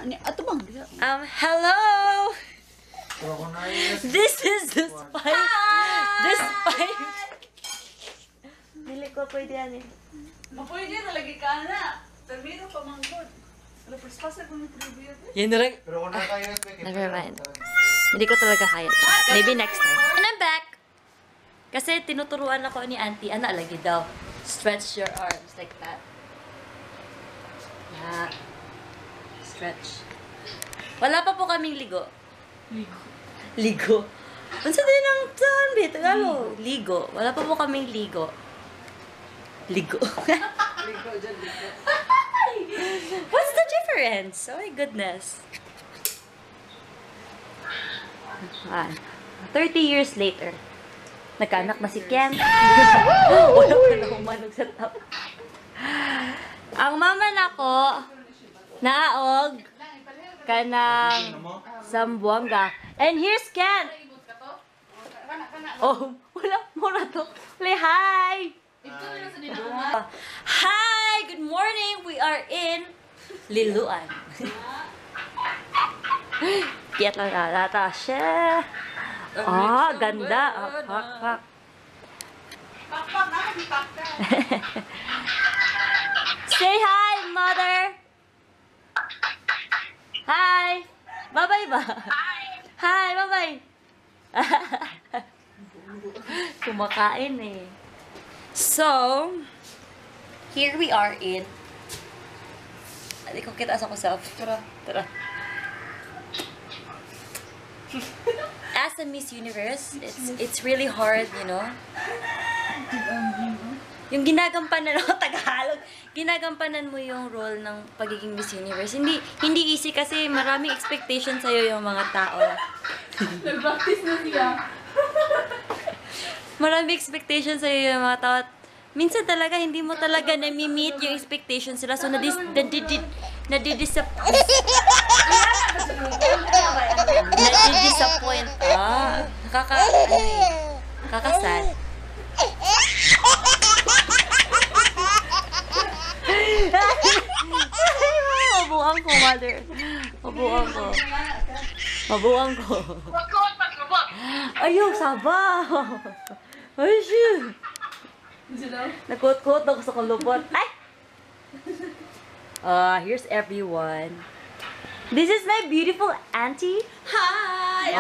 Ni ato bang? Hello! This is the spice. The spice. Dili ko pwede yan eh. Mapwede na lagi ka na. Termino pa manggod. Wala pasa ko ni preview. Yan na lang. Pero kung nakaya, Never mind. Hindi ko talaga kaya to. Maybe next time. And I'm back! Kasi tinuturuan ako ni auntie. Ana, lagi daw. Stretch your arms like that. Yeah. Stretch. Wala pa po kaming ligo. Ligo. Ligo. Unsa din ang term, be? Tagalog. Ligo. Wala pa po kaming ligo. Ligo. Ligo dyan, ligo. What's the difference? Oh my goodness. Ah, 30 years later. Nagkaanak na si Ken. Wala pa na umanog sa top. Ang mama nako naog kanang Zamboanga. And here's Ken. Oh, wala mura to. Play hi. Hi, good morning. We are in Liloan. Kiyat lang nata siya. Ah, ganda. Ah, pak, pak. Say hi, mother. Hi. Bye-bye ba? Hi. Hi, bye-bye. Kumakain eh. So, here we are in... Hindi ko kita sa ko self. Tara. Tara. As a Miss Universe, it's really hard, you know? Yung ginagampanan mo, Tagalog, ginagampanan mo yung role ng pagiging Miss Universe. Hindi easy kasi maraming expectation sa'yo yung mga tao. Nag-practice na siya. Maraming expectation sa'yo yung mga tao. At minsan talaga, hindi mo talaga nami-meet yung expectation sila. So, nadi-disappoint. Ah, ano eh, nakakasad. Mabuang ko, mother. Mabuang ko. Mabuang ko. Ayaw, sabaw. Ay, shoot. Nagkot-kot ako sa kulubot. Ay! Here's everyone. This is my beautiful auntie. Hi!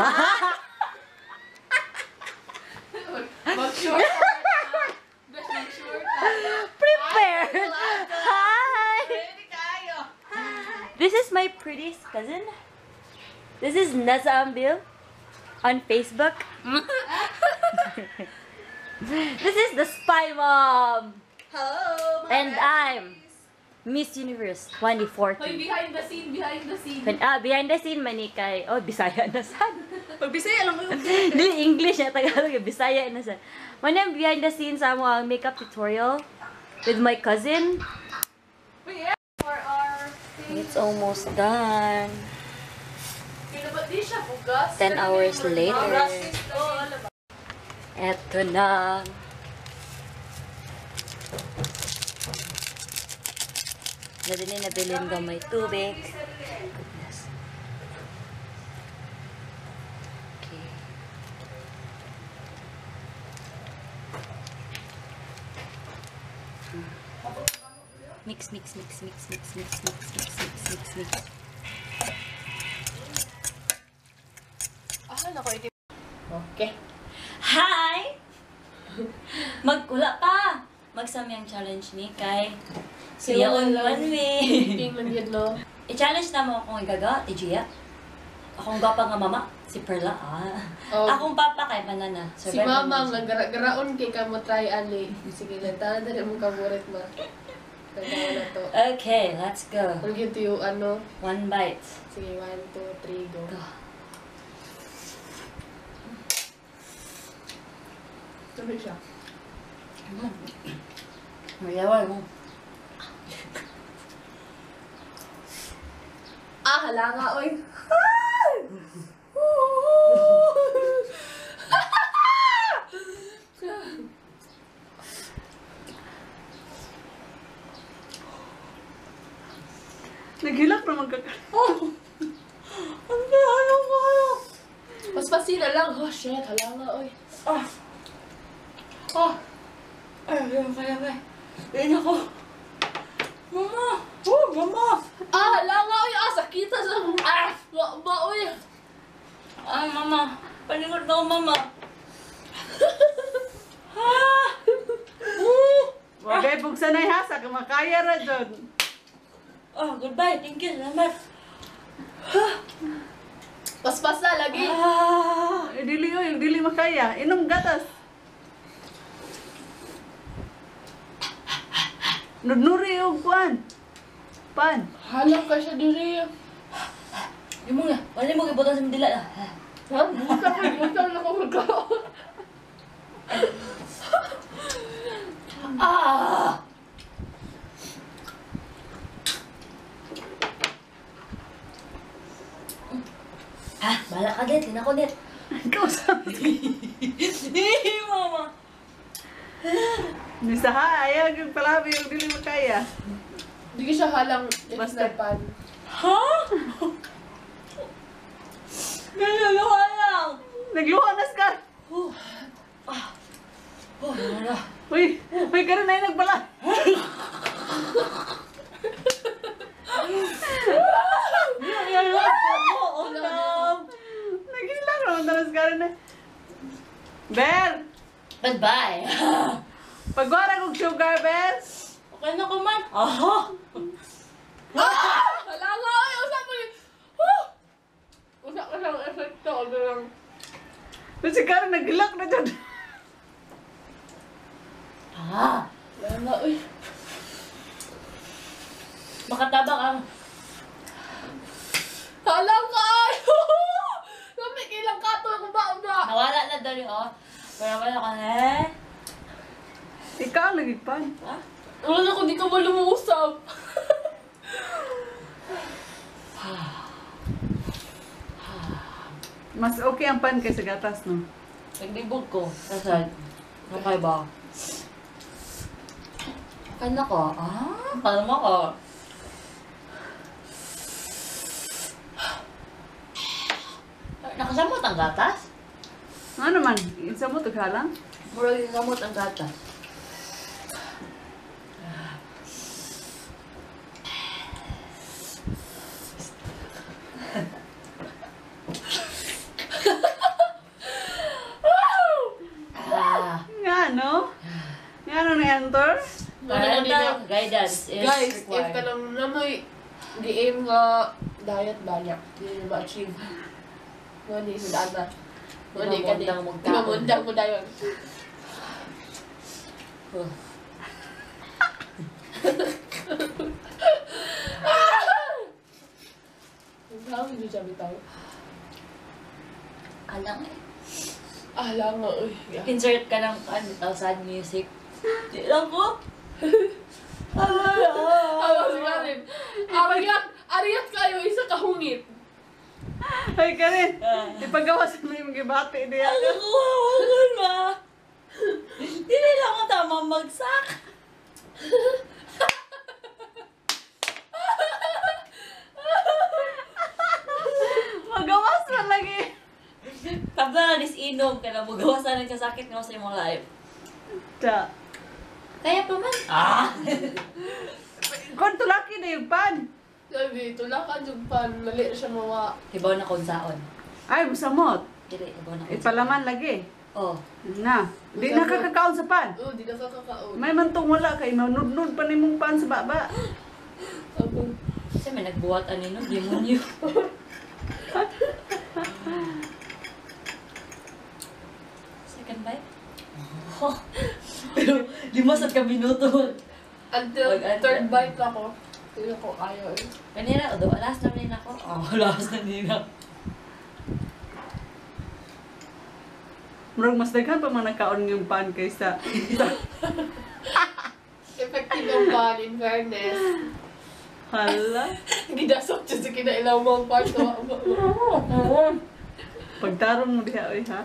Mag-short. Mag-short. Prepared. Hi! Ready kayo. This is my prettiest cousin. This is Neza Ambil on Facebook. This is the Spy Mom. Hello! And I'm Miss Universe 2014. Hoy, behind the scene, behind the scene. Behind the scene, manikay. Oh, Bisaya na sad. Pag Bisaya, alam mo yung Hindi, English na Tagalog. Bisaya na sad. Manang behind the scene sa mo ang makeup tutorial with my cousin. For our It's almost done. 10 hours later. Eto na. Nadali nabilin ko may tubig. Goodness. Okay. Mix, mix, mix, mix, mix, mix, mix, mix, mix, mix, mix. Okay. Hi! Magkula pa! Magsamyang challenge ni kay Siya on one way. No? I-challenge na mo akong igaga, Ate Gia. Akong gwapa nga mama, si Perla. Ah. Oh. Akong papa kay banana. Si mama nga gara-garaon kay ka mo try ani. Sige lang, tara dali mo kaburit ma. Kagawa na to. Okay, let's go. Ang cute yung ano. One bite. Sige, 1, 2, 3, go. Go. Tuloy siya. Mayawa mo. Ah, hala nga, oy. Naghilak na magkaka. Oh! Halang, oh shit, halang nga, oy. Ah! Ah! Ay, ay, kaya, kaya. Ayun ako. Mama! Oh, mama! Ah, halang nga, oy, ah, sakita sa... Ah, wa, ba, oy. Ah, mama. Palingod na ako, mama. Ah! Woo! Wagay bugsan ay hasa, makaya ra jud. Oh, goodbye. Thank you. Salamat. Paspasa lagi. Ah! Eh, dili oy, dili makaya. Inom gatas. Nudnuri og kuan. Pan. Halang ka siya diri. Di mo na. Wala mo gibutan sa dila na. Ha? Buta ko, buta na ko magkaon. Ah! Ah, bahala ka dit. Lina ko dit. Ikaw sa Eh, mama. Ni saha ayaw gyud palabi og dili makaya. Di ka siya halang if Basta. na pan. Ha? Naluluha lang. Nagluha na ska. Oh. Ah. Oh, wala. Uy, uy karon ay nagpala. Oh, no. Naghilang ra man tanas karon na. Ber, Goodbye. pagwara kog sugar, Ber. Okay na ko man. Aha. Ah! Halang nga, oy! Usa mo yun! Huh! Usa ka siyang epekto. Ano lang. Pero si Karen naghilak na jud. Ah. Halang nga, oy. Makatabak ang Halang ka, ay! Lamig ilang kato kung ba ba. nawala na dali oh. Wala wala ka na eh. Ikaw lagi pan. Ha? Wala na kung di ka ba lumuusap. Mas okay ang pan kaysa gatas, no? Naglibog ko. Kasal. Okay ba? Okay na ko. Ah, kalma ko. Nakasamot ang gatas? Ano man? Isa mo tughalang? Murag yung samot ang gatas. Ah. Nga, no? Nga, no, ni-enter? Parental guidance is Guys, if required. kanang namoy gi-aim nga diet ba niya, di na ma-achieve. Mo ni sila na. Mo ni kani. Mamundang magkaon. Mamundang mo dayon. Oh. Ang tawag niyo siya bitaw. Alang eh. Ah, lang nga, uy. Yeah. Insert ka ng ano, tawag, sad music. Di lang ko. Awa si Karen. Ariat, ariat kayo isa kahungit. Ay, Karen, ipagawas mo yung gibati niya. Ang nakuha ko ba? Hindi na lang ako tama magsak. Magawas man lagi. Tabla na dis inom ka na magawasan ng kasakit nga sa imong life. Ta. Kaya pa man. Ah! Kung tulaki na yung pan. Sabi, tulakan yung pan, mali siya mawa. Hibaw na kung saon. Ay, musamot. Dili, hibaw na kung Ipalaman lagi. Oh. Na. Di na kakakaon sa pan. Oh, di na kakakaon. May mantong wala kay manudnud pa nimong pan sa baba. Ako. Kasi may nagbuhat anino, demonyo. Second bite? Oh. Pero 5 sa ka minuto. Until Wag, third bite ako. Hindi ko ayaw eh. Kanina, do, last na nina ko. Oh, last na nina. Murag mas daghan pa man nagkaon yung pan kaysa Effective ang pan, in fairness. hala. Gidasok siya sa kinailaw mo ang part. Pagtarong mo diha oy ha.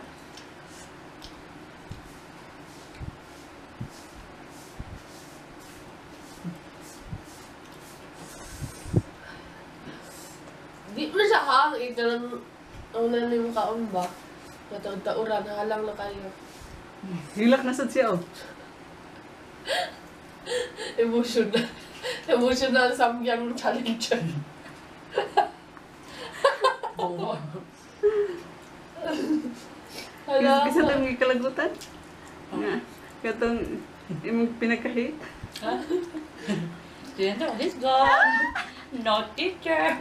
Di mo siya ha, ikaw lang una na yung kaon ba? Mataod-tauran, halang na kayo. Hilak na sad siya oh. Emotional. Emotional samgyang challenger. Hala. Kasi itong kalagutan. Nga. Katong imong pinaka-hate. Student is gone. No teacher.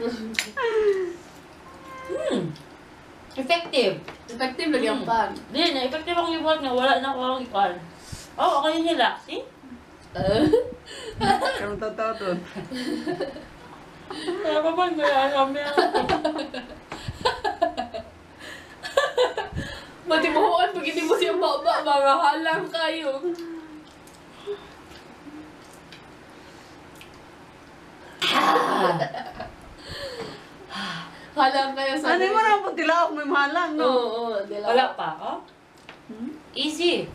Effective. Effective lagi ang pan. Di, na-effective ang ibuhat nga. Wala na ako ang ikuan. Oh, okay yun nila. See? Karon totoo to. Kaya pa ba, kaya Matimuhuan pag hindi mo siya maba, mga halang kayo. Halang kayo sa... Ano mo na ang tilaok may mahalang Oo, no? oo, dilaw. Wala pa, oh? Easy.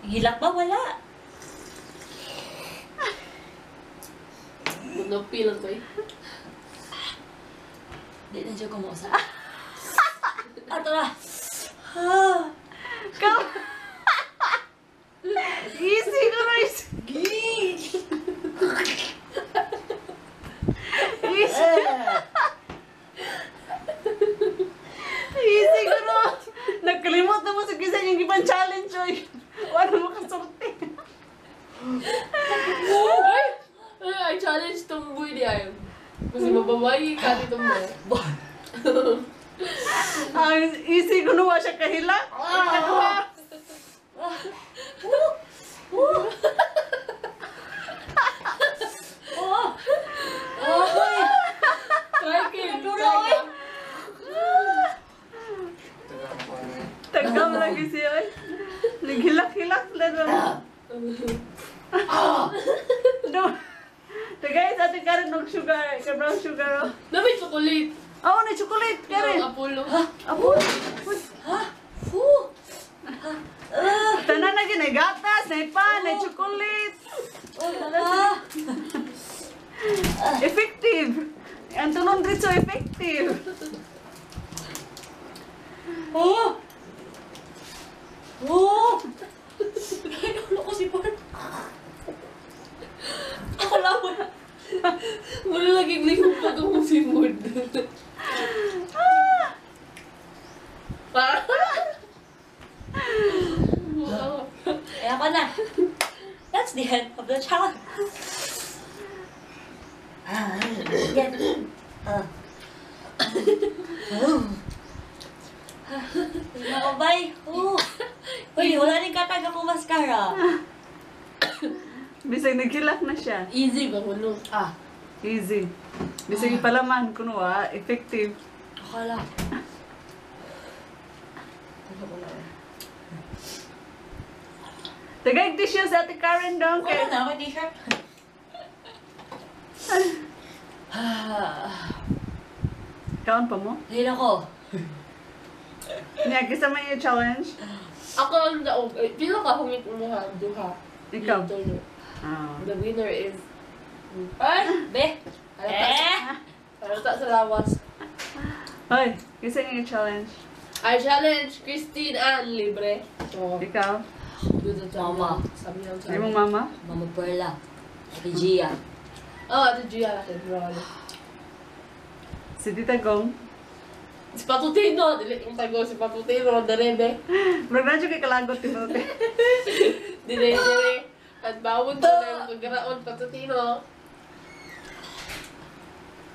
Hilak ba? Wala. Napi lang ko eh. Di na siya kumusa. Ato na. Ah. Ka. Easy ko na easy. Easy. Easy ko no. Nagkalimot na mo sa kisa yung ibang challenge oy. Wala mo kasulti. Ay! Ay, I challenge tumboy di ay. Kasi mababayi ka ni tumboy. Ang easy ko no wa siya kahilak. Ah. Oh. Oh. Try kayo. Try ka. Tagam lagi siya oy. Naghilak-hilak lang. No. So guys, Ate Karen og sugar, kay brown sugar oh. Na may chocolate. Oh, na chocolate, Karen. Ang Apollo. Apo. Ha? Whew. Tanan na gyud, gatas, na pan, na chocolate. Ah. Effective. Ang tulong dito effective. Oh. Oh. Ay, ulo ko si Bart. Ako lang. Wala laging lihok pag ang simod. Ah! Eh, ako na. That's the end of the challenge. Yan. Ah. Oh. Ako, bye. Oh. Uy, wala rin katag ako mascara. Bisag naghilak na siya. Easy ba kuno? Ah, Easy. Bisag ipalaman kuno ah, effective. akala. Tagay tissue sa Ate Karen dong Wala kay. na ako t-shirt. Ah, Kaon pa mo? Hila ko. Niya kisa man yung challenge. Ako ang daog. Eh, pila ka hungit mo ha? Duha. Ikaw. Tulo. Ah. The winner is... Ay! Be. Halata, Eh. halata sa lawas. Hoy, kisa yung challenge. I challenge Christine Ann Libre. So, Ikaw, do the Mama. Sabi ng imong mama. Mama Perla. Ate Gia. Oh, Ate Gia. Ate. Si Tita Gong. Si Patutino. Dili yung tago si Patutino. Darebe. Murag na kay kalagot ti Tote. Dire, dire. At bawon to na yung kagaraon Patutino.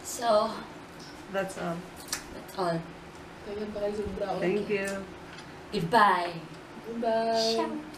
So, That's all. that's all. Ganyan pa kayo sobra. Thank you. Goodbye. Goodbye. Ciao.